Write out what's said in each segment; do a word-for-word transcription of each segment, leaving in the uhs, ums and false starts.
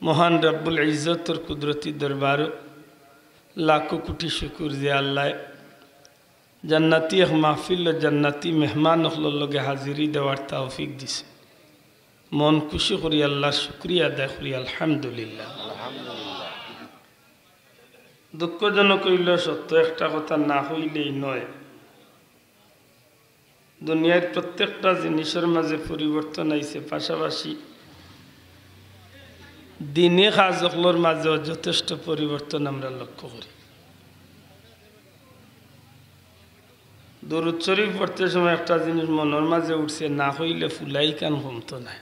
মহান রব্বুল ইজ্জতর কুদরতি দরবারো লাখো কোটি শুকুর যে আল্লায় জান্নাতি এক মাহফিল ও জান্নাতি মেহমান অকলর লগে হাজিরি দেওয়ার তৌফিক দিছে। মন খুশি করি আল্লাহর শুকরিয়া আদায় করি, আলহামদুলিল্লাহ। দুঃখজনক অইলো সত্য, একটা কথা না কইলেই নয়। দুনিয়ার প্রত্যেকটা জিনিসর মাঝে পরিবর্তন আইছে, পাশাপাশি দিনি কাজ অকলর মাঝেও যথেষ্ট পরিবর্তন আমরা লক্ষ্য করি। দুরূদ শরীফ পড়তে সময় একটা জিনিস মনর মাঝে উঠছে, না কইলে ফুলাইখান কমতো নায়।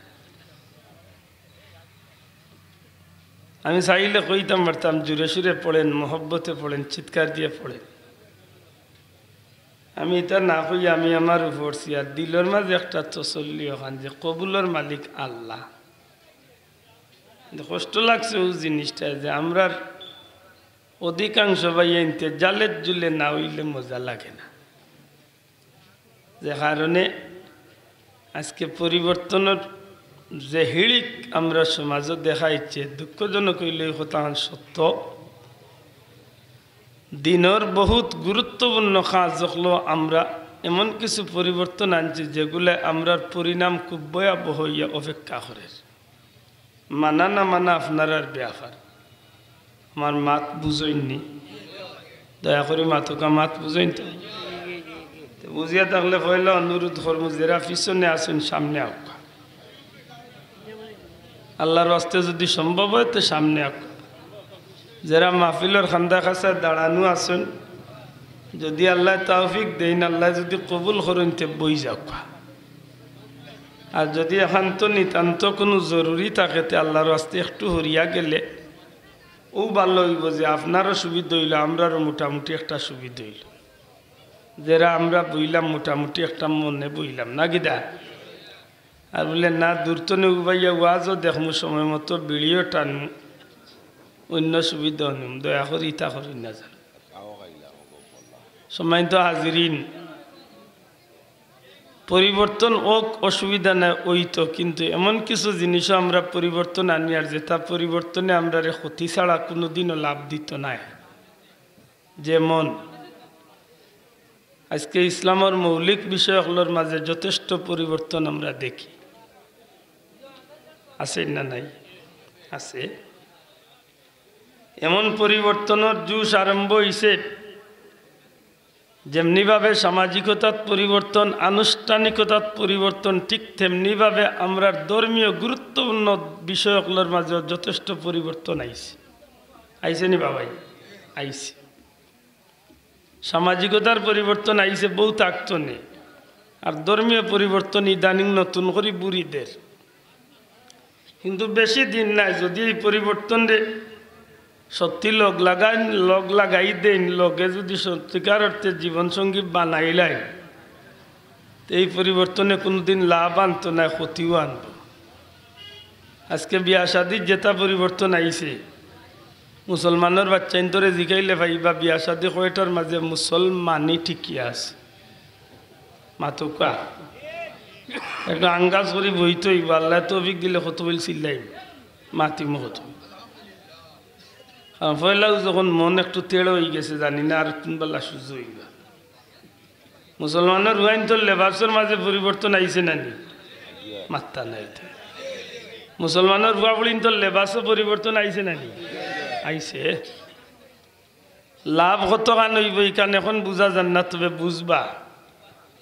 আমি চাইলে কইতাম পারতাম, জোরে সুরে পড়েন, মহব্বতে পড়েন, চিৎকার দিয়া পড়েন। আমি ইতা না কইয়া আমি আমারও পড়ছি, আর দিলর মাঝে একটা তসল্লি অখান যে কবুলর মালিক আল্লাহ। কিন্তু কষ্ট লাগছে অউ জিনিসটা যে আমরার অধিকাংশ ভাইয়াইন্তে জালের জুলে না অইলে মজা লাগে না। যে কারণে আজকে পরিবর্তনর যে হিড়িক আমরা সমাজো দেখাইছে, দুঃখজনক অইলেও ই কথাখান সত্য। দিনর বহুত গুরুত্বপূর্ণ কাজ অকলো আমরা এমন কিছু পরিবর্তন আনছি যেগুলায় আমরার পরিণাম খুব ভয়াবহ অইয়া অপেক্ষা করের। মানা না মানা আপনারার ব্যাপার। আমার মাত বুঝইননি? দয়া করি মাতউক্কা, মাত বুঝইন তো? তো বুঝিয়া থাকলে পয়লা অনুরোধ করমু, যেরা পিছনে আছইন সামনে আউক্কা। আল্লাহর ওয়াস্তে যদি সম্ভব অয় তো সামনে আউক্কা। যেরা মাহফিলর কান্দা কাছায় দাঁড়ানো আছইন, যদি আল্লায় তৌফিক দেইন, আল্লায় যদি কবুল করইন, তে বই যাউক্কা। আর যদি একান্ত নিতান্ত কুনু জরুরি থাকে, তে আল্লাহর ওয়াস্তে একটু হরিয়া গেলে অউ ভালা অইবো যে আপনারও সুবিধা অইলো, আমরারও মোটামুটি একটা সুবিধা অইলো। যেরা আমরা বইলাম মোটামুটি একটা মনে বইলাম, না কিতা? আর বুলে না, দূর তনে উবাইয়া ওয়াজও দেখমু, সময় মতো বিড়িও টানমু, অইন্য সুবিধাও নিমু, দয়া করি ইতা করি না যান। সম্মানিত হাজিরিন, পরিবর্তন অউক, অসুবিধা নাই, অইতো, কিন্তু এমন কিছু জিনিসও আমরা পরিবর্তন আনিয়ার যেটা পরিবর্তনে আমরারে ক্ষতি ছাড়া কুনুদিনও লাভ দিতো নায়। যেমন আজকে ইসলামর মৌলিক বিষয় অকলর মাঝে যথেষ্ট পরিবর্তন আমরা দেখি, আছে না নাই? আছে। এমন পরিবর্তনর জোশ আরম্ভ অইছে, যেমনিভাবে সামাজিকতাত পরিবর্তন, আনুষ্ঠানিকতাত পরিবর্তন, ঠিক তেমনিভাবে আমরার ধর্মীয় গুরুত্বপূর্ণ বিষয় অকলর মাঝেও যথেষ্ট পরিবর্তন আইছে। আইছে নি বাবাই? আইছে। সামাজিকতার পরিবর্তন আইছে বহুত আগ তনে, আর ধর্মীয় পরিবর্তন ইদানিং নতুন করি বুড়িদের। কিন্তু বেশি দিন নাই, যদি এই পরিবর্তনরে সত্যি লগ লাগাইন, লগ লাগাই দেইন, লগে যদি সত্যিকার অর্থে জীবনসঙ্গী বানাইলাইন, তে এই পরিবর্তনে কুনুদিন লাভ আনতো নায়, ক্ষতিও আনবো। আজকে বিয়া শাদির যেটা পরিবর্তন আইছে, মুসলমানর বাচ্চাইন্তরে জিকাইলে পাইবা, বিয়া শাদি কয়টার মাঝে মুসলমানি টিকিয়া আছে? মাতউক্কা। একটু আন্দাজ করি বইতে অইবো, আল্লায় তৌফিক দিলে কত বইল চিল্লাইমু, মাতিমু কত। কারণ পয়লাউ যখন মন একটু তেড় অইগেছে, জানি না আর কুন বেলা সুজা অইবা। মুসলমানর পুয়াইন্তর লেবাসর মাঝে পরিবর্তন আইছে না নি? মাত্তা নাই তো। মুসলমানর পুয়া পুড়িন্তর লেবাসও পরিবর্তন আইছে না নি? আইছে। লাভ কতখান অইবো, ইখান এখন বুঝা যার না, তবে বুঝবা।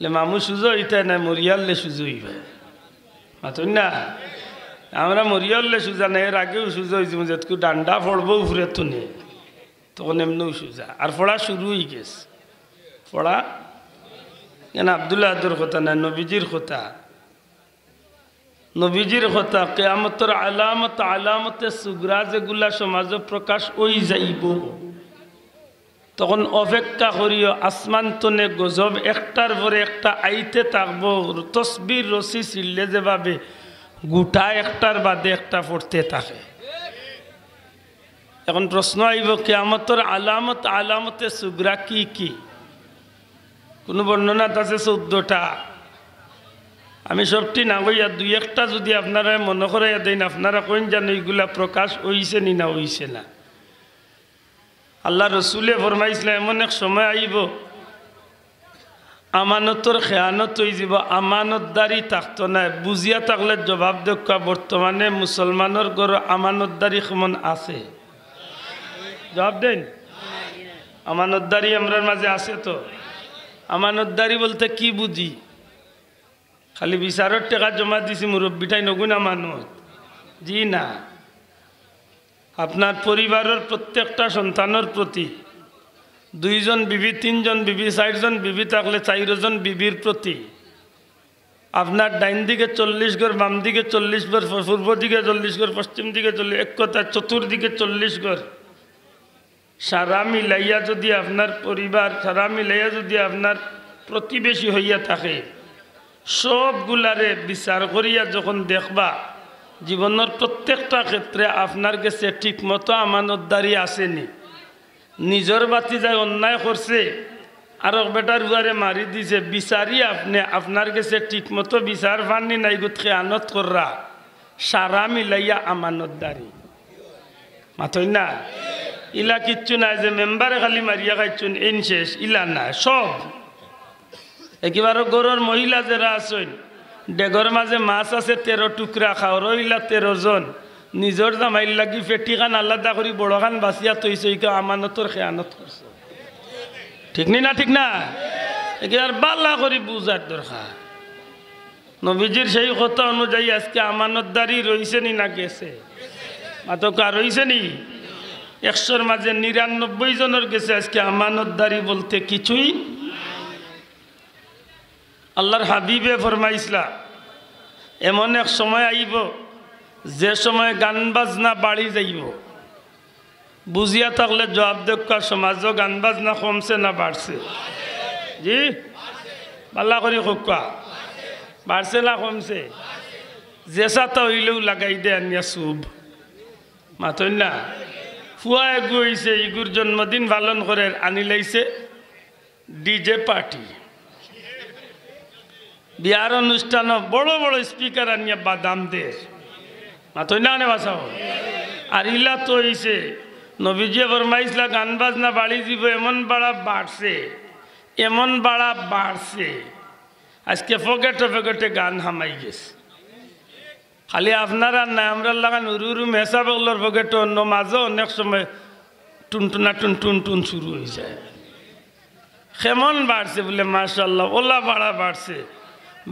লে মামু সুজা অইতায় নায়, মরিয়ারলে সুজা অইবা। মাতইন না? আমরা মরিয়ারলে সুজা নায়, এর আগেও সুজা অইছি, যেতকু ডান্ডা পড়বো উপরে তুনে, তখন এমনেও সুজা। আর পড়া শুরু অইগেছে। পড়া কেন আব্দুল আহাদর কথা নায়, নবীজির কথা। নবীজির কথা, কিয়ামতর আলামত, আলামতে সুগরা যেগুলা সমাজো প্রকাশ অই যাইবো, তখন অপেক্ষা করিও, আসমান তনে গজব একটার পরে একটা আইতে থাকবো। তসবির রশি ছিঁড়লে যেভাবে গুটা একটার বাদে একটা পড়তে থাকে। এখন প্রশ্ন আইবো, কিয়ামতর আলামত, আলামতে সুগরা কি কি? কুনু বর্ণনাত আছে চৌদ্দটা, আমি সবটি না কইয়া দুই একটা যুদি আপনারারে মনো করাইয়া দেইন, আপনারা কইন যেন ইগুলা প্রকাশ অইছে নি না অইছে না। আল্লার রসুলে ফরমাইছলা, এমন এক সময় আইবো, আমানতর খেয়ানত অইযিবো, আমানতদারি থাকতো নায়। বুঝিয়া থাকলে জবাব দেউক্কা, বর্তমানে মুসলমানর ঘরো আমানতদারি কেমন আছে? জবাব দেইন। আমানতদারি আমরার মাঝে আছে তো? আমানতদারি বলতে কি বুঝি? খালি বিচারর টেকা জমা দিছি মুরব্বিটাইন, অগুন আমানত? জি না। আপনার পরিবারর প্রত্যেকটা সন্তানর প্রতি, দুইজন বিবি, তিনজন বিবি, চাইরজন বিবি থাকলে চাইরজন বিবির প্রতি, আপনার ডাইন দিকে চল্লিশ ঘর, বাম দিকে চল্লিশ ঘর, পূর্ব দিকে চল্লিশ ঘর, পশ্চিম দিকে চল্লিশ, এক কথা চতুর্দিকে চল্লিশ ঘর, সারা মিলাইয়া যুদি আপনার পরিবার, সারা মিলাইয়া যুদি আপনার প্রতিবেশী অইয়া থাকে, সবগুলারে বিচার করিয়া যখন দেখবা, জীবনর প্রত্যেকটা ক্ষেত্রে আপনার গেছে ঠিকমতো আমানতদারি আছে নি? নিজর ভাতিজায় অন্যায় করছে, আরক বেটার উয়ারে মারি দিছে, বিচারি আপনে, আপনার গেছে ঠিকমতো বিচার পান নি না, ইগুত খেয়ানত কররা, সারা মিলাইয়া আমানতদারি। মাতইন না? ইলা কিচ্ছু নাই যে মেম্বারে খালি মারিয়া খাইছইন, এইন শেষ, ইলা নায়, সব। একেবারে ঘরর মহিলা যেরা আছইন, ডেগর মাঝে মাছ আছে তেরো টুকরা, খাওরো ইলা তেরো জন, নিজর জামাইর লাগি পেটিখান আলাদা করি বড়খান বাছিয়া থইছে, ইগু আমানতর খেয়ানত করছে। ঠিক নি না? ঠিক না? একেবারে বালা করি বুঝার দরকার। নবীজির সেই কথা অনুযায়ী আজকে আমানতদারি রইছে নি না গেছে? মাতউক্কা, রইছে নি? একশোর মাঝে নিরানব্বই জনর গেছে আজকে আমানতদারি বলতে কিছুই। আল্লার হাবিবে ফরমাইছলা, এমন এক সময় আইবো, যে সময় গান বাজনা বাড়ি যাইবো। বুঝিয়া থাকলে জবাব দেউক্কা, সমাজো গান বাজনা কমছে না বাড়ছে? জি, বালা করি কউক্কা, বাড়ছে না কমছে? যেসাতা অইলেও লাগাই দে আনিয়া সুব। মাতইন না? ফুয়া এগু অইছে, ইগুর জন্মদিন পালন করের, আনিলাইছে ডিজে পার্টি। বিয়ার অনুষ্ঠানো বড় বড় স্পিকার আনিয়া বাদাম দের। মাতইন না নে বাসাও। আর ইলা তো অইছে, নবীজিয়ে ফরমাইছলা গান বাজনা বাড়ি যিবো, এমন বাড়া বাড়ছে, এমন বাড়া বাড়ছে। আজকে পকেটে পকেটে গান হামাই গেছে। খালি আপনারার নায়, আমরার লাখান হুরু হুরু মেসাব অকলর পকেটো অন্য মাঝে অনেক সময় টুনটুনা টুন টুন টুন শুরু অইযায়। কেমন বাড়ছে বুলে, মাশাআল্লাহ, অলা বাড়া বাড়ছে।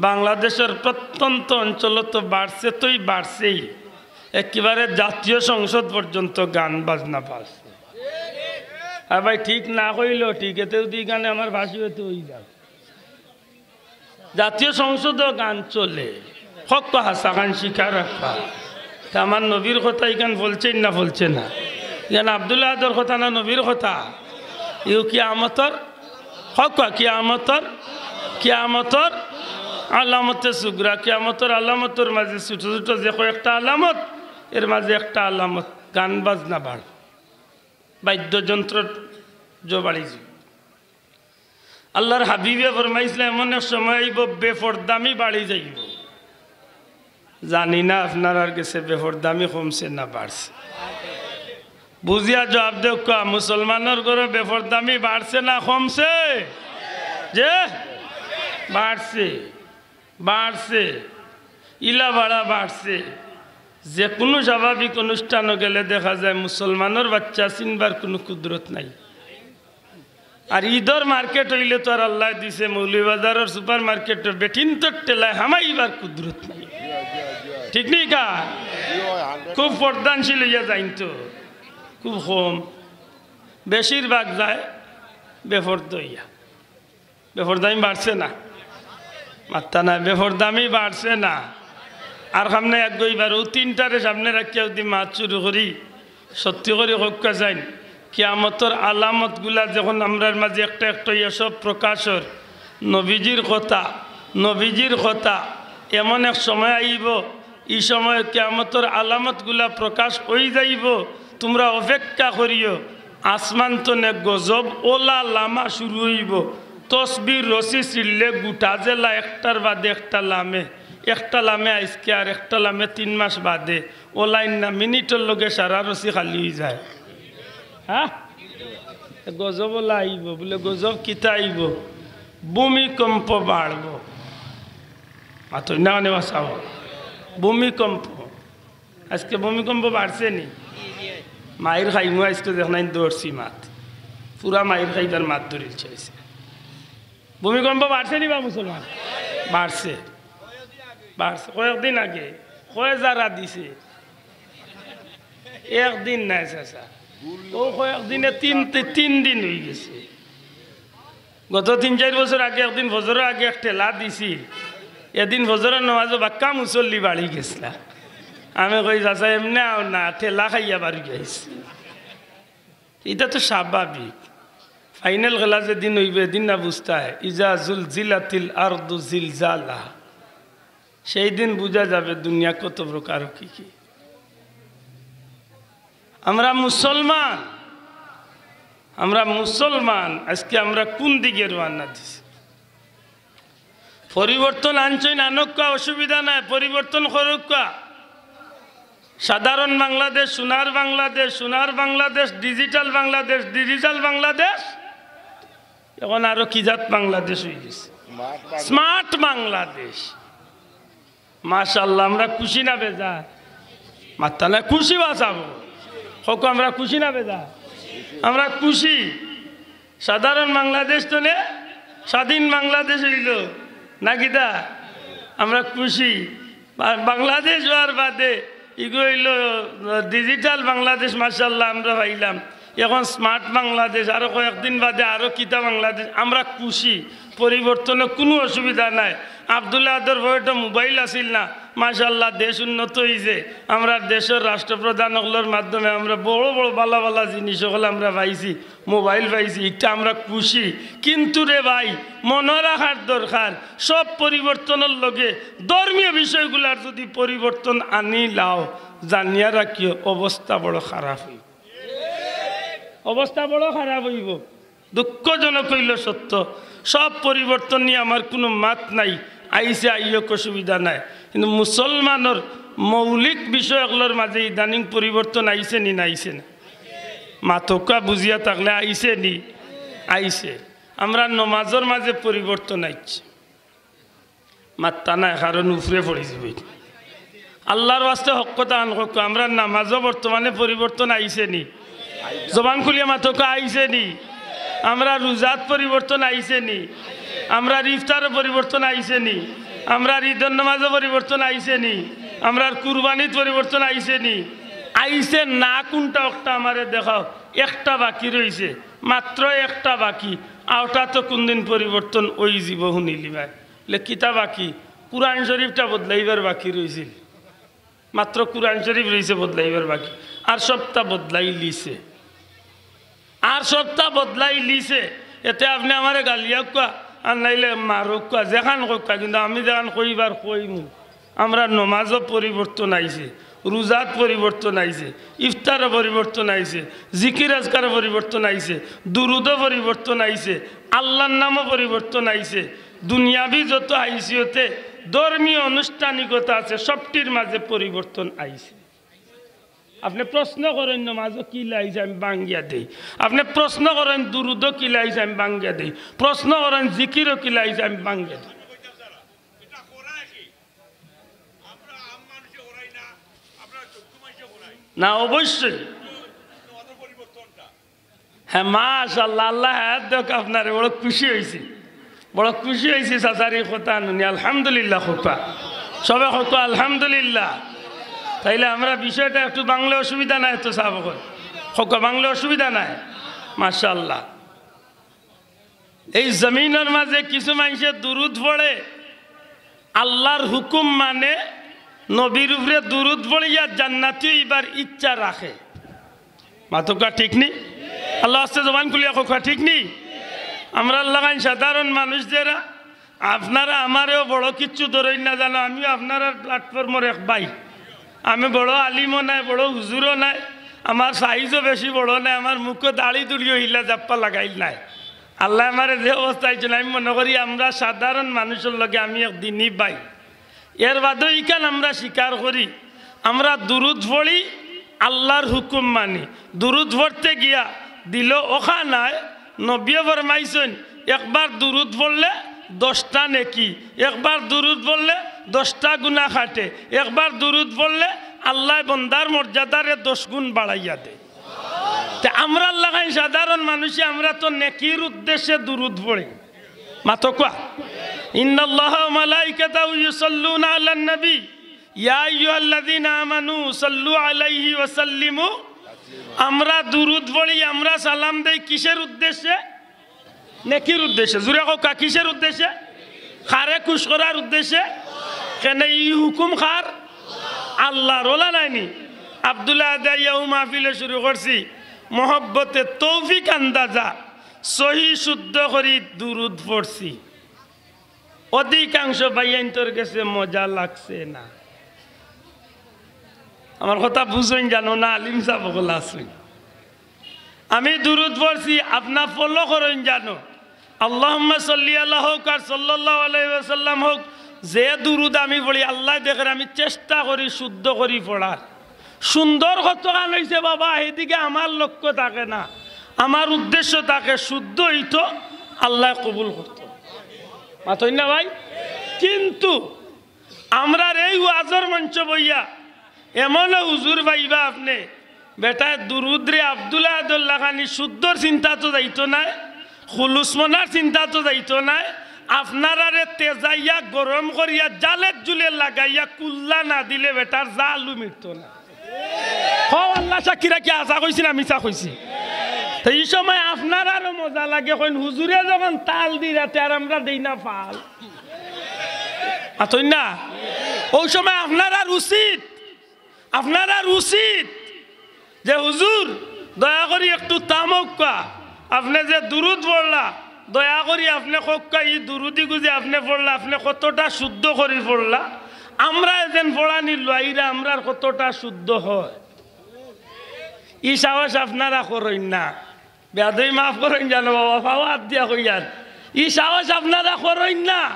বাংলাদেশর প্রত্যন্ত অঞ্চলো তো বাড়ছে, তোই বাড়ছেই। একেবারে জাতীয় সংসদ পর্যন্ত গান বাজনা বাড়ছে। আর ভাই, ঠিক না কইলেও ঠিক, এতে যদি এখানে আমার ফাঁসি অইতো অই যাক। জাতীয় সংসদো গান চলে, হক হাছা গান স্বীকার রাখবা। তে আমার নবীর কথা ইখান বলছেন না, বলছে না? ইখান আব্দুল আহাদর কথা না নবীর কথা? ইউ কিয়ামতর, হক কিয়ামতর, কিয়ামতর আলামতে সুগরা, কিয়ামতর আলামতর মাঝে ছোট ছোট যে কয়েকটা আলামত, এর মাঝে একটা আলামত গান বাজনা বাড়, বাদ্যযন্ত্রর জো বাড়ি। আল্লার হাবিবে ফরমাইছলা, এমন এক সময় আইবো, বেপর্দামি বাড়ি যাইবো। জানি না আপনারার গেছে বেপর্দামি কমছে না বাড়ছে? বুঝিয়া জবাব দেউক্কা, মুসলমানর ঘরো বেপর্দামি বাড়ছে না কমছে? যে বাড়ছে, বাড়ছে, ইলা বাড়া বাড়ছে। যে কুনু স্বাভাবিক অনুষ্ঠানো গেলে দেখা যায় মুসলমানর বাচ্চা চিনবার কুনু কুদরত নাই। আর ইদর মার্কেট অইলে তো আর আল্লায় দিছে, মৌলভীবাজারর সুপার মার্কেটো বেটিন্তর ঠেলায় হামাইবার কুদরত নাই। ঠিক নি কা? খুব পর্দানশীল অইয়া যাইন তো, খুব কম, বেশিরভাগ যায় বেপর্দা অইয়া। বেপর্দামি বাড়ছে না? মাত্তা নাই, বেপর্দামি বাড়ছে না। আর সামনে এক গইবার ও তিনটারে সামনে রাখিয়া যদি মাত শুরু করি, সত্যি করি কউক্কা চাইন, কিয়ামতর আলামতগুলা যখন আমরার মাঝে একটা একটা অইয়া সব প্রকাশ অর, নবীজির কথা, নবীজির কথা, এমন এক সময় আইবো, ই সময় কিয়ামতর আলামতগুলা প্রকাশ অইযাইবো। তুমরা অপেক্ষা করিও, আসমান তনে গজব অলা লামা শুরু অইবো। তসবির রশি ছিড়লে গুটা জেলা একটার বাদে একটা লামে। একটা লামে আইজকে আর একটা লামে তিন মাস বাদে, অউ লাইন না মিনিটর লগে সারা রশি খালি অইযায়। হ্যাঁ, গজব অলা আইবো, বুলে গজব কিতা আইবো? ভূমিকম্প বাড়বো। মাতইন না কেনে বা সাব? ভূমিকম্প। আইজকে ভূমিকম্প বাড়ছে নি? মাইর খাইমু আইজকে, দেখনাইন ধরছি মাত, পুরা মাইর খাইবার মাত ধরিলছে। ভূমিকম্প বাড়ছে নি বা মুসলমান? বাড়ছে, বাড়ছে। কয়েকদিন আগে কয় যারা দিছে, একদিন নায় চাচা, অউ কয়েকদিনে তিন, তিন দিন অইগেছে। গত তিন চাইর বছর আগে একদিন ফজরর আগে এক ঠেলা দিছিল, এদিন ফজরর নমাজো বাক্কা মুসল্লি বাড়ি গেছলা। আমি কই, "চাচা, এমনে আও না, ঠেলা খাইয়া বাড়ি যাইছ।" ইটা তো স্বাভাবিক। ফাইনাল খেলা যেদিন অইবো, এদিন না বুঝতায়, "ইজা জুলজিলাতিল আরদু জিলজালাহা।" সেই দিন বুঝা যাবে দুনিয়া কত প্রকার কি কি। আমরা মুসলমান, আমরা মুসলমান, আইজকে আমরা কুন দিকে রওয়ানা দিছি? পরিবর্তন আনছইন, আনউক্কা, অসুবিধা নাই, পরিবর্তন করউক্কা। সাধারণ বাংলাদেশ, সোনার বাংলাদেশ, সোনার বাংলাদেশ, ডিজিটাল বাংলাদেশ, ডিজিটাল বাংলাদেশ, এখন আরো কি জাত বাংলাদেশ অইগেছে? স্মার্ট বাংলাদেশ। স্মার্ট বাংলাদেশ। মাশাআল্লাহ, আমরা খুশি না বেজার? মাতইন না, খুশি বা সাব? কউক্কা, আমরা খুশি না বেজার? আমরা খুশি। সাধারণ বাংলাদেশ তো নে, স্বাধীন বাংলাদেশ অইলো, না কিতা? আমরা খুশি। বা-, বাংলাদেশ অওয়ার বাদে ইগু অইলো ডিজিটাল বাংলাদেশ, মাশাআল্লাহ, আমরা পাইলাম। এখন স্মার্ট বাংলাদেশ, আরো কয়েকদিন বাদে আরো কিতা বাংলাদেশ। আমরা খুশি, পরিবর্তনে কুনু অসুবিধা নাই। আব্দুল আহাদর পকেটো মোবাইল আছিল না, মাশাআল্লাহ, দেশ উন্নত অইছে। আমরার দেশর রাষ্ট্রপ্রধান অকলর মাধ্যমে আমরা বড় বড় বালা বালা জিনিস অকল আমরা পাইছি, মোবাইল পাইছি, ইটা আমরা খুশি। কিন্তু রে ভাই, মনো রাখার দরকার, সব পরিবর্তনর লগে ধর্মীয় বিষয়গুলার যুদি পরিবর্তন আনিলাও, জানিয়া রাখিও, অবস্থা বড় খারাপ অইবো। অবস্থা বড় খারাপ অইবো। দুঃখজনক অইলো সত্য, সব পরিবর্তন নিয়া আমার কুনু মাত নাই, আইছে আইউক, অসুবিধা নাই। কিন্তু মুসলমানর মৌলিক বিষয় অকলর মাঝে ইদানিং পরিবর্তন আইছে নি না আইছে না? মাতউক্কা বুঝিয়া থাকলে আইছে নি? আইছে। আমরার নমাজর মাঝে পরিবর্তন আইছে। মাতইন না, কারণ উপরে পড়ি যাইবো। আল্লার ওয়াস্তে হক কথা আন কউক্কা, আমরার নমাজো বর্তমানে পরিবর্তন আইছে নি? জবান খুলিয়া মাতউক্কা, আইছে নি? আমরার রুজাত পরিবর্তন আইছে নি? আমরার ইফতারো পরিবর্তন আইছে নি? আমরার ইদর নমাজো পরিবর্তন আইছে নি? আমরার কুরবানিত পরিবর্তন আইছে নি? আইছে না কুনটা, অকটা আমারে দেখাও। একটা বাকি রইছে, মাত্র একটা বাকি। অটা তো কুনদিন পরিবর্তন অইযিবো হুনিলিবায়। লে কিতা বাকি? কুরআন শরীফটা বদলাইবার বাকি রইছিল। মাত্র কুরআন শরীফ রইছে বদলাইবার বাকি, আর সবটা বদলাইলিছে। আর সবটা বদলাইলিছে। এতে আপনে আমারে গালিয়াউক্কা, আর নাইলে মারউক্কা, যেখান কউক্কা, কিন্তু আমি যেখান কইবার কইমু। আমরার নমাজো পরিবর্তন আইছে, রুজাত পরিবর্তন আইছে, ইফতারো পরিবর্তন আইছে, জিকির আজকারো পরিবর্তন আইছে, দুরুদো পরিবর্তন আইছে, আল্লার নামো পরিবর্তন আইছে। দুনিয়াবি যত হাইসিয়তে ধর্মীয় আনুষ্ঠানিকতা আছে, সবটির মাঝে পরিবর্তন আইছে। আপনে প্রশ্ন করইন, নমাজো কিলা আইছে, আমি ভাঙ্গিয়া দেই। আপনে প্রশ্ন করইন, দুরুদো কিলা আইছে, আমি ভাঙ্গিয়া দেই। প্রশ্ন করইন, জিকিরো কিলা আইছে, আমি ভাঙ্গিয়া দেই। না, অবশ্যই। হ্যাঁ, মাশাআল্লাহ, আল্লায় হায়াত দেউক আপনারে, বড় খুশি অইছি, বড় খুশি অইছি চাচার ই কথা হুনি। আলহামদুলিল্লাহ কউক্কা, সবে কউক্কা আলহামদুলিল্লাহ। তাইলে আমরা বিষয়টা একটু ভাঙলে অসুবিধা নাই তো সাব অকল? কউক্কা, ভাঙলে অসুবিধা নাই? মাশাআল্লাহ। এই জমিনর মাঝে কিছু মানষে দুরুদ পড়ে, আল্লার হুকুম মানে, নবীর উপরে দুরুদ পড়িয়া জান্নাতি অইবার ইচ্ছা রাখে। মাতউক্কা ঠিক নি? আল্লার ওয়াস্তে জবান খুলিয়া কউক্কা ঠিক নি? আমরার লাখান সাধারণ মানুষ যেরা, আপনারা আমারেও বড় কিচ্ছু ধরইন না জানো, আমিও আপনারার প্ল্যাটফর্মর এক ভাই। আমি বড় আলিমও নায়, বড় হুজুরও নায়, আমার সাইজও বেশি বড় নায়, আমার মুখো দাড়ি দুড়িও হিলা জাপ্পা লাগাইল নায়। আল্লায় আমারে যে অবস্থা দিছইন, আমি মনো করি আমরা সাধারণ মানুষর লগে আমি এক দিনী ভাই। এর বাদেও ইখান আমরা স্বীকার করি, আমরা দুরুদ পড়ি, আল্লার হুকুম মানি। দুরুদ পড়তে গিয়া দিলো অখা নায়, নবীয়ে ফরমাইছইন, একবার দুরুদ পড়লে দশটা নেকি, একবার দুরুদ পড়লে দশটা গুনা কাটে, একবার দুরুদ পড়লে আল্লায় বন্দার মর্যাদারে দশ গুণ বাড়াইয়া দেয়। তে আমরার লাখান সাধারণ মানুষে আমরা তো নেকির উদ্দেশ্যে দুরুদ পড়ি। মাতো কওয়া, ইন্নাল্লাহা ওয়া মালাইকাতাহু ইউসাল্লুনা আলান নবী, ইয়া আইয়ুহাল্লাযীনা আমানু সাল্লু আলাইহি ওয়া সাল্লিমু। আমরা দুরুদ পড়ি, আমরা সালাম দেই কিসের উদ্দেশ্যে? নেকির উদ্দেশ্যে। জুরে কউক্কা, কিসের উদ্দেশ্যে? কারে খুশ করার উদ্দেশ্যে। কেনে ই হুকুম কার? আল্লার। অলা নায়নি? আব্দুল্লাহ আদে আইয়া অউ মাহফিলো শুরু করছি, মহব্বতে তৌফিক আন্দাজা সহি শুদ্ধ করি দুরুদ পড়ছি। অধিকাংশ ভাইয়াইন্তর গেছে মজা লাগছে না। আমার কথা বুঝইন জানো না, আলিম সাব অকল আছইন। আমি দুরুদ পড়ছি, আপনা follow করইন জানো। আল্লাহুম্মা সাল্লি আলা হউক আর সাল্লাল্লাহু আলাইহি ওয়াসাল্লাম হউক, যে দুরুদ আমি পড়ি, আল্লায় দেখের আমি চেষ্টা করি শুদ্ধ করি পড়ার। সুন্দর কতখান অইছে বাবা, হেদিকে আমার লক্ষ্য থাকে না, আমার উদ্দেশ্য থাকে শুদ্ধ অইতো, আল্লায় কবুল করতো। মাতইন না ভাই? কিন্তু আমরার এই ওয়াজর মঞ্চ বইয়া এমনও হুজুর পাইবা আপনে, বেটায় দুরুদরে আব্দুল আহাদর লাখানি শুদ্ধর চিন্তা তো যাইতো নায়, খুলুসমনার চিন্তা তো যাইতো নায়, আপনারারে তেজাইয়া গরম করিয়া জালের জুলে লাগাইয়া কুল্লা না দিলে বেটার জালও মিটতো না। কও আল্লাহ সাক্ষী রাখি, হাছা কইছি না মিছা কইছি? তো ই সময় আপনারারও মজা লাগে, কইন হুজুরে যখন তাল দিরা তে আর আমরা দেই না ফাল। মাতইন না? অউ সময় আপনারার উচিত, আপনারার উচিত যে হুজুর দয়া করি একটু থামউক্কা, আপনে যে দুরুদ পড়লা, দয়া করি আপনে কউক্কা ই দুরুদ ইগু যে আপনে পড়লা, আপনে কতটা শুদ্ধ করি পড়লা, আমরা এ যেন পড়ানি লইরা আমরার কতটা শুদ্ধ হয়। ই সাহস আপনারা করইন না। বেয়াদবি মাফ করইন জানো বাবা, পাও আত দিয়া কইয়ার। ই সাহস আপনারা করইন না।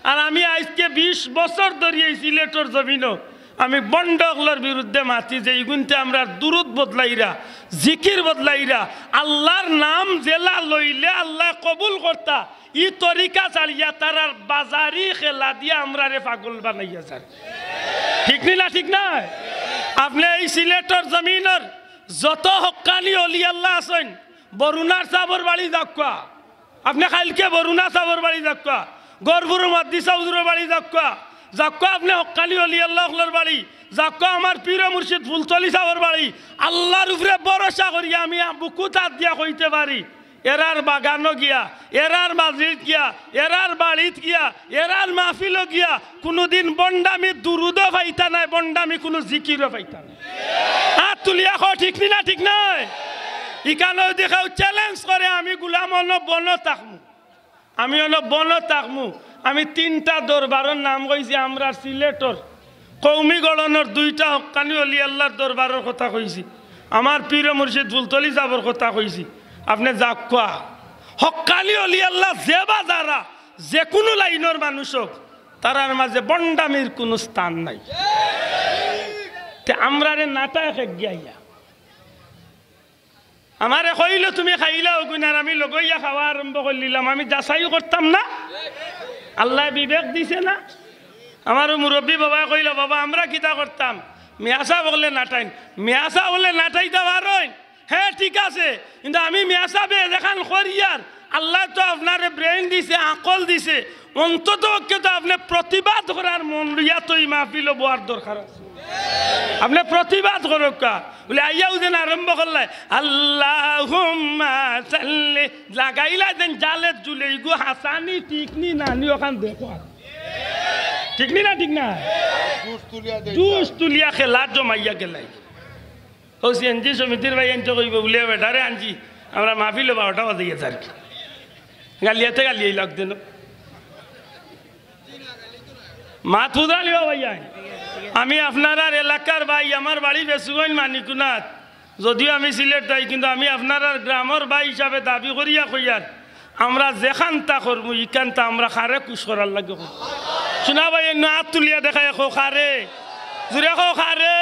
আর আমি আইজকে বিশ বছর ধরি এই সিলেটর জমিনো আমি ভন্ড অকলর বিরুদ্ধে মাতি যে ইগুইন্তে আমরার দুরুদ বদলাইরা, জিকির বদলাইরা, আল্লার নাম যেলা লইলে আল্লায় কবুল করতা, ই তরিকা ছাড়িয়া তারার বাজারি খেলা দিয়া আমরারে পাগল বানাইয়া যার। ঠিক নি না? ঠিক নায়? আপনে এই সিলেটর জমিনর যত হক্কানি অলি আল্লাহ আছইন, বরুণার সাবর বাড়ি যাউক্কা, আপনে কাইলকে বরুণা সাবর বাড়ি যাউক্কা, গহরপুর মুহাদ্দিস হুজুরর বাড়ি যাউক্কা, যাউক্কা আপনে হক্কানি অলি আল্লাহ অকলর বাড়ি, যাউক্কা আমার পীর মুর্শিদ ফুলতলি সাবর বাড়ি। আল্লার উপরে ভরসা করি আমি বুকুত আত দিয়া কইতে পারি, এরার বাগানো গিয়া, এরার মাহফিলত গিয়া, এরার বাড়িত গিয়া, এরার মাহফিলো গিয়া কুনুদিন ভন্ডামি দুরুদও পাইতা নায়, ভন্ডামি কুনু জিকিরও পাইতা নায়। আত তুলিয়া কও, ঠিক নি না? ঠিক নায়? ইখানো যদি কেউ challenge করে, আমি গুলাম অনো বনো থাকমু, আমি অনো বনো থাকমু। আমি তিনটা দরবারর নাম কইছি, আমরার সিলেটর কওমি গড়নর দুইটা হক্কানি অলি আল্লার দরবারর কথা কইছি, আমার পীর মুর্শিদ ফুলতলি সাবর কথা কইছি। আপনে যাউক্কা, হক্কানি অলি আল্লাহ যে বা যারা, যেকুনু লাইনর মানুষ অউক, তারার মাঝে ভন্ডামির কুনু স্থান নাই। তে আমরারে নাটায় খেগিয়া আইয়া আমারে কইলো, "তুমি খাইলাও কুন?" আর আমি লগইয়া খাওয়া আরম্ভ করিলিলাম। আমি যাচাইও করতাম না? আল্লায় বিবেক দিছে না? আমারও মুরব্বি বাবায় কইলো, "বাবা, আমরা কিতা করতাম? মিয়া সাব অকলে নাটাইন।" মিয়া সাব অকলে নাটাইতা পারইন, হে, ঠিক আছে, কিন্তু আমি মিয়া সাবে যেখান করিয়ার, আল্লায় তো আপনারে brain দিছে, আকল দিছে, অন্তত পক্ষে তো আপনে প্রতিবাদ করার মন লইয়া তো ই মাহফিলো বওয়ার দরকার আছে। আপনে প্রতিবাদ করউক্কা। বুলে, আইয়াউ যেন আরম্ভ করলায়, "আল্লাহুম্মা সাল্লি", লাগাইলায় যেন জালের জুলে, ইগু হাছানি ঠিক নি না নি অখান দেখো। ঠিক নি না? ঠিক না? জুশ তুলিয়া দেয়। জুশ তুলিয়া খেলা জমাইয়া গেলায়। অউ সিএনজি সমিতির ভাইয়াইন্তে কইবো বুলে, "বেটারে আনছি, আমরা মাহফিলো বারোটা বাজাইয়া যার কি।" গালিয়াতে গালিয়াই লাগতে না। মাত বুঝালিও ভাইয়া। আমি আপনারার এলাকার ভাই, আমার বাড়ি বেসুগঞ্জ মানিকুনাত। যদিও আমি সিলেট যাই, কিন্তু আমি আপনারার গ্রামর ভাই হিসাবে দাবি করিয়া কইয়ার, আমরা যেখানতা করমু, ইখানতা আমরা কারে খুশ করার লাগি করমু। শুনা ভাই, এমনে আত তুলিয়া দেখাইয়া কও কারে, জুরে কও কারে।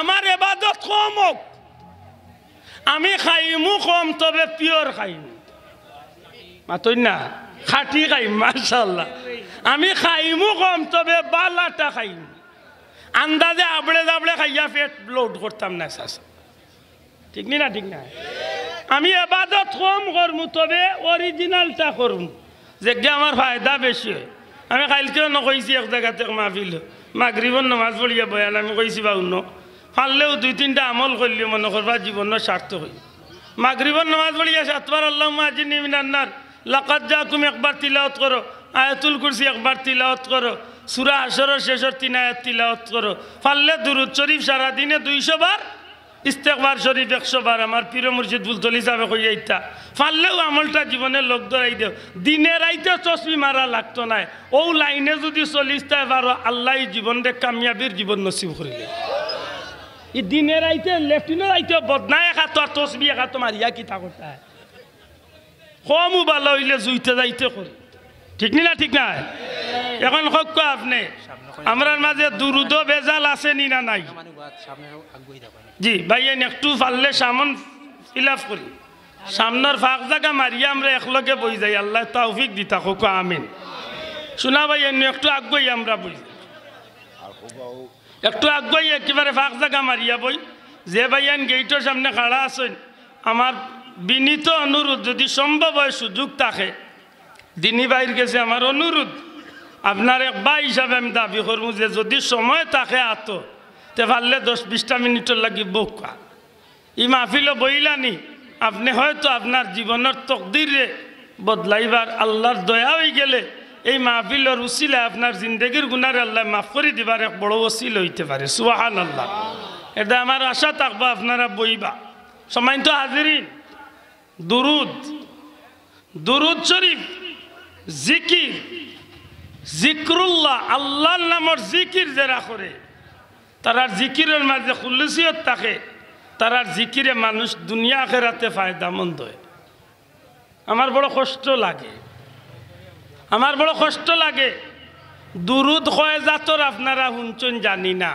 আমার এবাদত কম অউক, আমি খাইমু কম, তবে পিওর খাইমু। মাতইন না, খাঁটি খাইমু, মাশাআল্লাহ। আমি খাইমু কম, তবে বালাটা খাইমু। আন্দাজে আবড়ে দাবড়ে খাইয়া পেট লোড করতাম না, চাচা। ঠিক নি না? ঠিক না? আমি এবাদত কম করমু, তবে অরিজিনালটা করমু, যেগিয়ে আমার ফায়দা বেশি অয়। আমি কাইলকেও নু কইছি এক জাগাত এক মাহফিল, মাগরিবর নামাজ পড়িয়া বয়ান আমি কইছি বা হুনো, পারলেও দুই তিনটা আমল করলে মনো করবা জীবনর সার্থক অইবো। মাগরিবর নামাজ পড়িয়া সাতবার আল্লাহুম্মা আজিরনি মিনান নার, লাকাদ জাআকুম একবার তিলাওয়াত করো, আয়াতুল কুরসি একবার তিলাওয়াত করো, সূরা হাশরর শেষর তিন আয়াত তিলাওয়াত করো, পারলে দুরুদ শরীফ সারাদিনে দুইশো বার, ইস্তেগফার শরীফ একশো বার, আমার পীর মুর্শিদ ফুলতলি সাবে কইয়া ইতা। পারলেও আমলটা জীবনে লগ ধরাই দেও। দিনে রাইতে তসবি মারা লাগতো নায়। অউ লাইনে যুদি চলিতায় পারো, আল্লায় ই জীবনরে কামিয়াবির জীবন নসিব করিলে। ই দিনে রাইতে, লেট্রিনো রাইতে বদনা এক আতো আর তসবি এক আতো মারিয়া কিতা করতায়? কমউ ভালা অইলে জুইতে যাইতে করি। ঠিক নি না? ঠিক নায়? এখন কউক্কা আপনে, আমরার মাঝে দুরুদো ভেজাল আছে নি না নাই? জি ভাইয়াইন, একটু পারলে সামন ফিল আপ করি, সামনর ফাঁক জাগা মারিয়া আমরা একলগে বই যাই। আল্লায় তৌফিক দিতা, কউক্কা আমিন। শুনা ভাইয়াইন, একটু আগুয়াই আমরা বই যাই। একটু আগুয়াই একেবারে ফাঁক জাগা মারিয়া বই। যে ভাইয়াইন গেইটর সামনে খাড়া আছইন, আমার বিনীত অনুরোধ, যুদি সম্ভব অয়, সুযোগ থাকে, দিনী ভাইর গেছে আমার অনুরোধ, আপনার এক ভাই হিসাবে আমি দাবি করমু যে যুদি সময় থাকে আতো, তে পারলে দশ বিশটা মিনিটর লাগি বউক্কা। ই মাহফিলো বইলানি, আপনে হয়তো আপনার জীবনর তকদিররে বদলাইবার আল্লার দয়া অইগেলে, এই মাহফিলর উসিলায় আপনার জিন্দেগির গুনারে আল্লায় মাফ করি দিবার এক বড় উসিলা অইতে পারে। সুবহানাল্লাহ। এটা আমার আশা থাকবো আপনারা বইবা। সম্মানিত হাজিরিন, দুরুদ, দুরুদ শরীফ, জিকির, জিকরুল্লাহ, আল্লার নামর জিকির যেরা করে, তারার জিকিরর মাঝে খুলুসিয়ত থাকে, তারার জিকিরে মানুষ দুনিয়া আখেরাতে ফায়দামন্দ অয়। আমার বড় কষ্ট লাগে, আমার বড় কষ্ট লাগে। দুরুদ কয় জাতর আপনারা হুনছইন জানি না,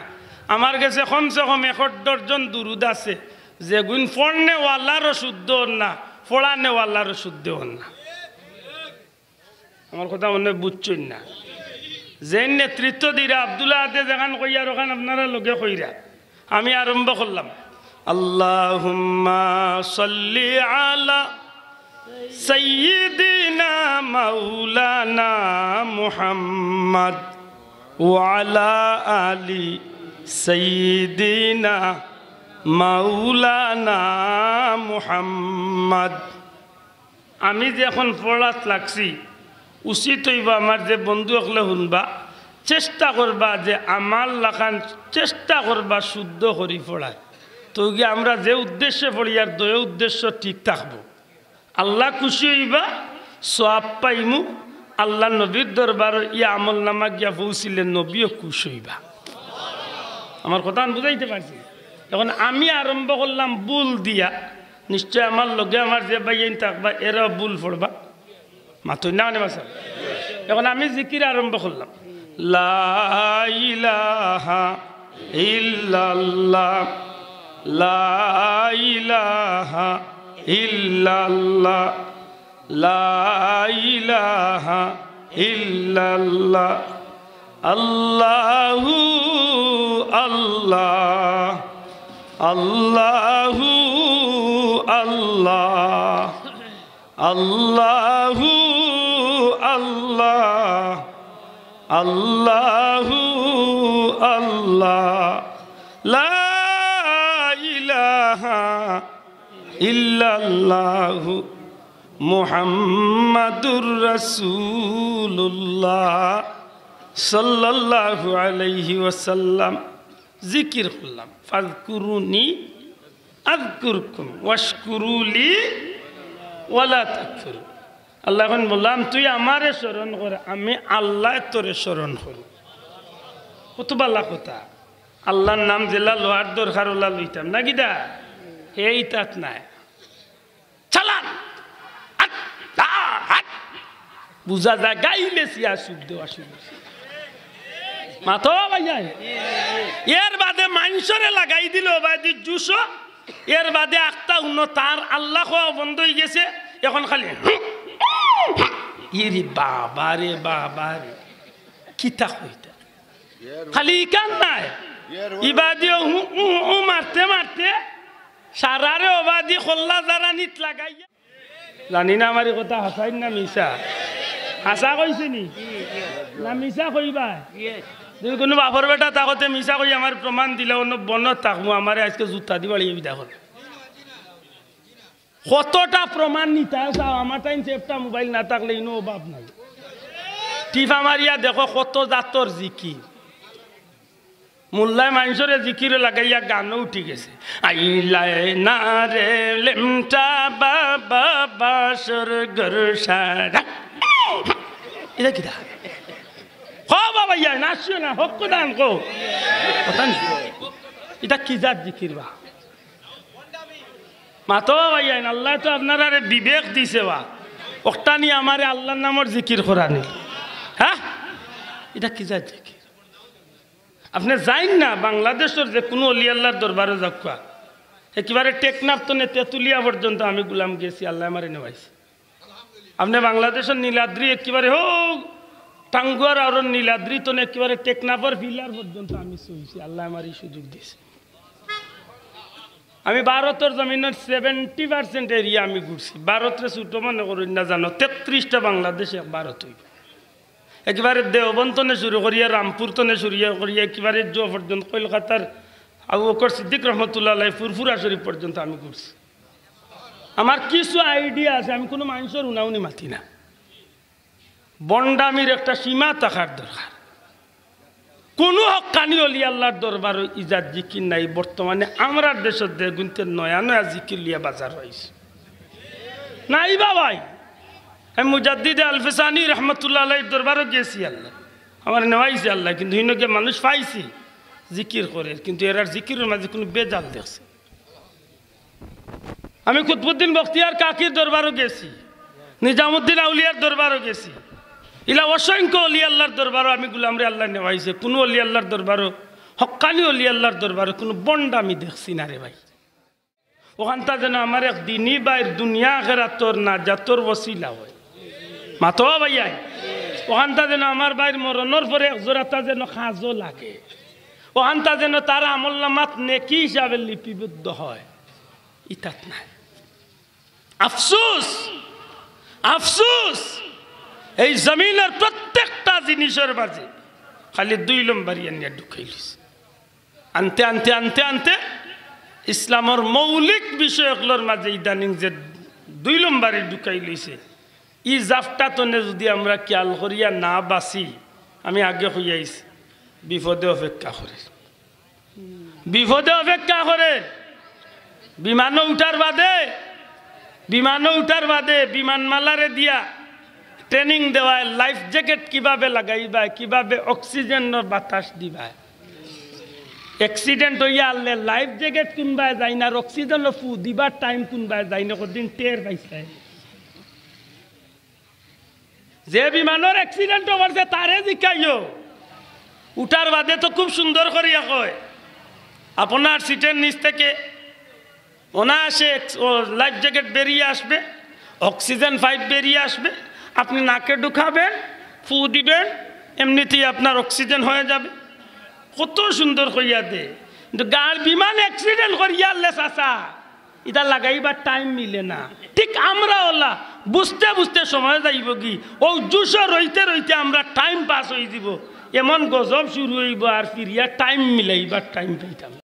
আমার গেছে কমসে কম এক ডর্জন দুরুদ আছে, যেগুন পড়নেওয়ালারও শুদ্ধ অর না, পড়ানেওয়ালারও শুদ্ধ অর না। আমার কথা মনে বুঝছইন না? যেইন নেতৃত্ব দিরা, আব্দুল আহাদে যেখান কইয়ার অখান আপনারা লগে কইরা। আমি আরম্ভ করলাম। আল্লাহুম্মা সাল্লি আলা সাইয়্যিদিনা মাওলানা মুহাম্মদ ওয়া আলা আলি সাইয়্যিদিনা মাওলানা মুহাম্মদ। আমি যে এখন পড়াত লাগছি, উচিত অইবা আমার যে বন্ধু অকলে হুনবা, চেষ্টা করবা যে আমার লাখান চেষ্টা করবা শুদ্ধ করি পড়ায়। তো গিয়া আমরা যে উদ্দেশ্যে পড়িয়ার, দুইও উদ্দেশ্য ঠিক থাকবো। আল্লা খুশি অইবা, সওয়াব পাইমু, আল্লার নবীর দরবারো ই আমলনামা গিয়া পৌঁছিলে নবীও খুশ অইবা। আমার কথাখান বুঝাইতে পারছি? এখন আমি আরম্ভ করলাম ভুল দিয়া, নিশ্চয় আমার লগে আমার যে ভাইয়াইন থাকবা, এরাও ভুল পড়বা। মাতইন না কেনে বা? এখন আমি জিকির আরম্ভ করলাম। লা ইলাহা ইল্লাল্লাহ, লা ইলাহা ইল্লাল্লাহ, লা ইলাহা ইল্লাল্লাহ। আল্লাহু আল্লাহ, আল্লাহু আল্লাহ, আল্লাহু আল্লাহ, আল্লাহু আল্লাহ। লা ইলাহা ইল্লাল্লাহু মুহাম্মাদুর রাসূলুল্লাহ সাল্লাল্লাহু আলাইহি ওয়াসাল্লাম। জিকির করলাম, ফাযকুরুনি আযকুরকুম ওয়াশকুরু লি ওয়ালা তাকফুরুন। আল্লায় কইন, গোলাম, তুই আমারে স্মরণ কর, আমি আল্লায় তোরে স্মরণ করমু। কত ভালা কথা। আল্লার নাম যেলা লওয়ার দরকার অলা লইতাম না কিতা? হে ইতাত নাই। চালান। আট, আ, আট। বুঝা যায় গাইলে সিয়া সুখ দেওয়া শুরু। মাতো ভাইয়া। এর বাদে মানষরে লাগাই দিল ওবায়দি জুসো, এর বাদে আখতা হুনো তার আল্লাহ কওয়া বন্ধ অইগেছে। এখন খালি ইরি বাবা রে, বাবা রে, কিতা কইতা? খালি ইখান নায়, ইবাদিও হু, হু, হু মারতে মারতে সারারে ওবায়দি খল্লা জারানিত লাগাইয়া। জানি না আমার ই কথা হাছাইন না মিছা। হাছা কইছি নি? না মিছা কইবা? যদি কুনু বাপর বেটা থাকতে মিছা কই আমার প্রমাণ দিলে অন্য বনত থাকমু, আমারে আইজকে জুতা দি বাড়িয়ে বিদায় করে। কতটা প্রমাণ নিতা চাও? আমার তাইন সেফটা মোবাইল না থাকলে ইনো অভাব নাই। টিপা মারিয়া দেখো কত জাতর জিকির। মোল্লায় মানষরে জিকিরো লাগাইয়া গানও উঠি গেছে। আইলায় না রে লেমটা বাবা বাসর ঘর সারা। ইটা কিতা? কও বাবা, ইয়া নাচিও না, হক্ক দান কও। কথা নি? ইটা কি জাত জিকির বা? মাতো বাবা, ইয়া আল্লায় তো আপনারারে বিবেক দিছে বা। অকটা নি আমারে আল্লার নামর জিকির করানি। হ্যাঁ? ইটা কি জাত জিকির? আপনে যাইন না, বাংলাদেশর যে কুনু অলি আল্লার দরবারো যাউক্কা, একেবারে টেকনাফ তনে তেতুলিয়া পর্যন্ত আমি গুলাম গেছি, আল্লায় আমারে নেওয়াইছে। আপনে বাংলাদেশর নীলাদ্রি একেবারে হো টাঙ্গুয়ার আওরর নীলাদ্রি তনে একেবারে টেকনাফর পিলার পর্যন্ত আমি ছুইছি, আল্লায় আমারে ই সুযোগ দিছে। আমি ভারতর জমিনর seventy percent area আমি ঘুরছি। ভারতরে ছুটো মনে করইন না জানো, তেত্রিশটা বাংলাদেশ এক ভারত অইবো। একেবারে দেওবন্দ তনে শুরু করিয়া, রামপুর তনে শুরু করিয়া, একেবারে জো পর্যন্ত কলকাতার আবু বকর সিদ্দিক রহমতুল্লাহ আলাইহি ফুরফুরা শরীফ পর্যন্ত আমি ঘুরছি। আমার কিছু idea আছে, আমি কুনু মানষর উনাউনি মাতি না। ভন্ডামির একটা সীমা থাকার দরকার। কুনু হক্কানি অলি আল্লার দরবারো ই জাত জিকির নাই। বর্তমানে আমরার দেশর দেগুনতে নয়া নয়া জিকির লইয়া বাজারো আইছে। নাই বা ভাই, আমি মুজাদ্দিদে আলফে সানি রহমতুল্লাহ আলাইহির দরবারো গেছি আল্লায়, আমারে নেওয়াইছে আল্লায়, কিন্তু হিনো গিয়া মানুষ পাইছি জিকির করের, কিন্তু এরার জিকিরর মাঝে কুনু ভেজাল দেখছি। আমি কুতবুদ্দিন বখতিয়ার কাকির দরবারো গেছি, নিজামুদ্দিন আউলিয়ার দরবারো গেছি, ইলা অসংখ্য অলি আল্লার দরবারো আমি গুলামরে আল্লায় নেওয়াইছে। কুনু অলি আল্লার দরবারো, হক্কানি অলি আল্লার দরবারো কুনু ভন্ডামি দেখছি না রে ভাই। অখানতা যেন আমার এক দিনী ভাইর দুনিয়া আখেরাতর নাজাতর ওসিলা অয়। মাতো ভাইয়াইন, অখানতা যেন আমার ভাইর মরণর পরে এক জোড়াতা যেন কাজো লাগে, অখানতা যেন তার আমলনামাত নেকি হিসাবে লিপিবদ্ধ হয়, ইতাত নাই। আফসুস, আফসুস, এই জমিনর প্রত্যেকটা জিনিসর মাঝে খালি দুই লম্বরি আনিয়া ঢুকাইলিছে। আনতে আনতে আনতে আনতে ইসলামর মৌলিক বিষয় অকলর মাঝে ইদানিং যে দুই লম্বরি ঢুকাইলিছে, ই জাফটা তনে যদি আমরা খেয়াল করিয়া না বাচি, আমি আগে কইয়া আইছি, বিপদে অপেক্ষা করে, বিপদে অপেক্ষা করে। বিমানো উঠার বাদে, বিমানো উঠার বাদে বিমানমালারে দিয়া training দেওয়ায় life jacket কিভাবে লাগাইবায়, কিভাবে অক্সিজেনর বাতাস দিবায়। Accident অইয়া আরলে life jacket কুনবায় যাইন আর অক্সিজেনর ফু দিবার time কুনবায় যাইন, কদিন টের পাইছে। যে বিমানর accident করছে তারে জিকাইও, উঠার বাদে তো খুব সুন্দর করিয়া কয়, আপনার সিটের নিচ থেকে অনায়াসে এক-, ও life jacket বেরিয়ে আসবে, oxygen pipe বেরিয়ে আসবে, আপনি নাকে ঢুকাবেন, ফু দিবেন, এমনিতেই আপনার oxygen হয়ে যাবে। কত সুন্দর কইয়া দে, কিন্তু গাড় বিমান accident করিয়া আরলে চাচা, ইটা লাগাইবার time মিলে না। ঠিক আমরা অলা বুঝতে বুঝতে সময় যাইবগি, অউ জুশো রইতে রইতে আমরা time pass অইযিবো, এমন গজব শুরু অইবো, আর ফিরিয়া time মিলাইবার time পাইতাম না।